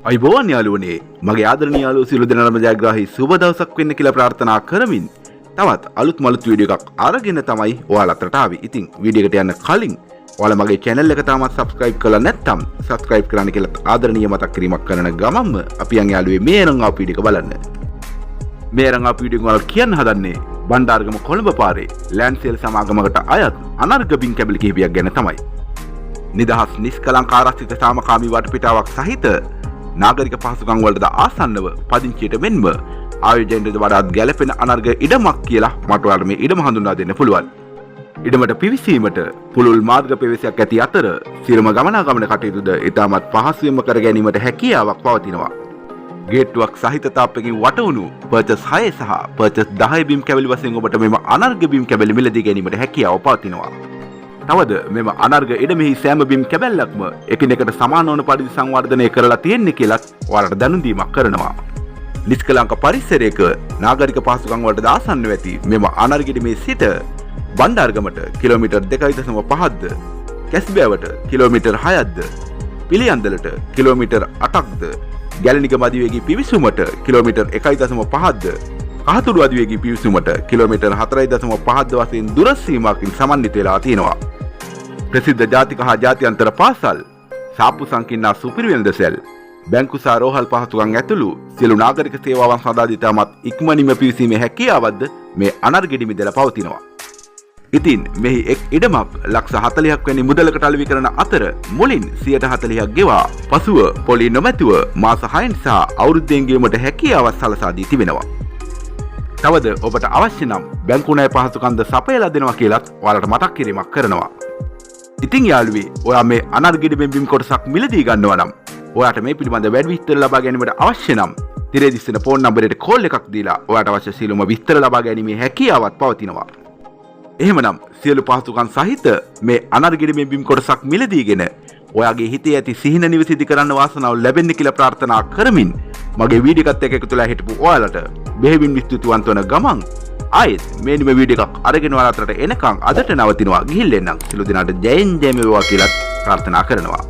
ආයුබෝවන් යාළුවනේ, මගේ ආදරණීය යාළුවෝ සියලු දෙනාටම ජයග්‍රාහී සුබ දවසක් වෙන්න කියලා ප්‍රාර්ථනා කරමින් තවත් අලුත් මලුත් වීඩියෝ එකක් අරගෙන තමයි ඔයාලා අතරට ආවේ. ඉතින් වීඩියෝ එකට යන්න කලින් ඔයාලා මගේ channel එක තාමත් subscribe කරලා නැත්නම් subscribe කරන්න කියලා ආදරණීය මතක් කිරීමක් කරන ගමන්ම අපි යන් යාළුවේ මේ අරන් ආපු වීඩියෝ එක බලන්න. මේ අරන් ආපු වීඩියෝ එක ඔයාලා කියන්න හදන්නේ බණ්ඩාරගම කොළඹ පාරේ ලෑන්ඩ්සේල් සමාගමකට අයත් අනර්ඝ බිම් කැබලි කිහිපයක් ගැන තමයි. නිදහස්, නිස්කලංක, ආරක්ෂිත, සාමකාමී වටපිටාවක් සහිත නාගරික පහසුකම් වලටද ආසන්නව පදිංචියට මෙන්ම ආයෝජනයටද වඩාත් ගැලපෙන අනර්ඝ ඉඩමක් කියලා මට ඔයාලට මේ ඉඩම හඳුන්වා දෙන්න පුළුවන්. ඉඩමට පිවිසීමට පුළුල් මාර්ග ප්‍රවේශයක් ඇති අතර සියලුම ගමනාගමන කටයුතුද ඉතාමත් පහසුවෙන්ම කර ගැනීමට හැකියාවක් පවතිනවා. ගේට්ටුවක් සහිත තාප්පකින් වටවුණු පර්චස් 6 සහ පර්චස් 10 බිම් කැබලි වශයෙන් ඔබට මෙම අනර්ඝ බිම් කැබලි මිලදී ගැනීමට හැකියාව පවතිනවා. තවද මෙම අනර්ඝ ඉඩමෙහි සෑම බිම් කැබැල්ලක්ම එකිනෙකට සමාන වන පරිදි සංවර්ධනය කරලා තියෙන්නේ කියලත් ඔයාලට දැනුම් දීමක් කරනවා. නිෂ්කලංක පරිසරයක නාගරික පහසුකම් වලට ආසන්නව ඇති මෙම අනර්ඝ ඉඩමේ සිට බණ්ඩාරගමට කිලෝමීටර් 2.5ක්ද, කැස්බෑවට කිලෝමීටර් 6ක්ද, පිළියන්දලට කිලෝමීටර් 8ක්ද, ගැලනිගම අධිවේගී පිවිසුමට කිලෝමීටර් 1.5ක්ද, කහතුඩු අධිවේගී පිවිසුමට කිලෝමීටර් 4.5ක්ද වශයෙන් දුර සීමාවකින් සමන්විත වෙලා තියෙනවා. ප්‍රසිද්ධ ජාතික හා ජාත්‍යන්තර පාසල්, සාප්පු සංකීර්ණ සුපිරි වෙළඳසැල්, බැංකු සහ රෝහල් පහසුකම් ඇතුළු සියලු නාගරික සේවාවන් සඳහා ඉතාමත් ඉක්මනින්ම පිවිසීමේ හැකියාවක්ද මේ අනර්ඝ ඉඩමේ පවතිනවා. ඉතින් මෙහි එක් ඉඩමක් ලක්ෂ 40ක් වැනි මුදලකට අලෙවි කරන අතර මුලින් 40%ක් ගෙවා පසුව පොලි නොමැතිව මාස 6න් සහ අවුරුද්දෙන් ගෙවීමට හැකියාවක් සලසා දී තිබෙනවා. තවද ඔබට අවශ්‍ය නම් බැංකු ණය පහසුකම්ද සපයලා දෙනවා කියලත් ඔයාලට මතක් කිරීමක් කරනවා. ඉතින් යාළුවේ, ඔයා මේ අනර්ඝ ඉඩමෙන් බිම් කොටසක් මිලදී ගන්නවා නම්, ඔයාට මේ පිළිබඳ වැඩි විස්තර ලබා ගැනීමට අවශ්‍ය නම් තිරේ දිස්වෙන ෆෝන් නම්බරයට කෝල් එකක් දීලා ඔයාට අවශ්‍ය සියලුම විස්තර ලබා ගැනීමේ හැකියාවක් පවතිනවා. එහෙමනම් සියලු පහසුකම් සහිත මේ අනර්ඝ ඉඩමෙන් බිම් කොටසක් මිලදීගෙන ඔයාගේ හිතේ ඇති සිහින නිවසිදි කරන්න වාසනාව ලැබෙන්න කියලා ප්‍රාර්ථනා කරමින් මගේ වීඩියෝ එකත් එක්ක එකතු වෙලා හිටපු ඔයාලට බෙහෙවින් ස්තුතිවන්ත වන ගමන් ආයෙත් මේ නිම වීඩියෝ එකක් අරගෙන ඔයාලා අතරට එනකන් අදට නවතිනවා. ගිහින් එන්නම්. සියලු දෙනාට ජයෙන් ජයම වේවා කියලා ප්‍රාර්ථනා කරනවා.